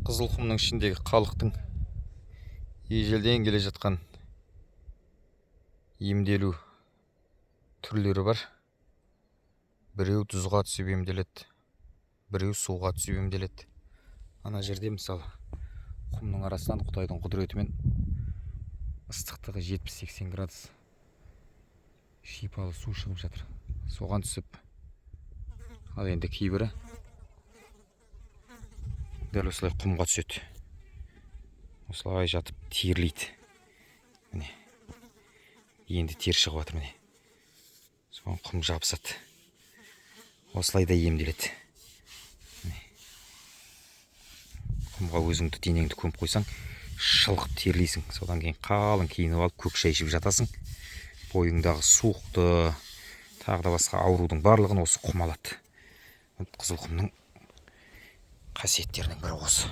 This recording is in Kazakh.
Қызылқұмның ішіндегі халықтың ежелден келе жатқан емделу түрлері бар. Біреу тұзға түсіп емделеді, біреу суға түсіп емделеді. Ана жерде, мысалы, құмның арасынан құдайдың құдіретімен ыстықтығы 70-80 градус шипалы су шығып жатыр. Соған түсіп, ал енді кейбірі дәл осылай құмға түседі, осылай жатып терлейді. Міне, енді тер шығып жатыр, міне, соған құм жабысады, осылай да емделеді. Міне, құмға өзіңді, денеңді көміп қойсаң, шылқып терлейсің. Содан кейін қалың киініп алып, көк шай ішіп жатасың. Бойыңдағы суықты, тағы да басқа аурудың барлығын осы құм алады. Қызылқұмның қасиеттерінің бірі осы.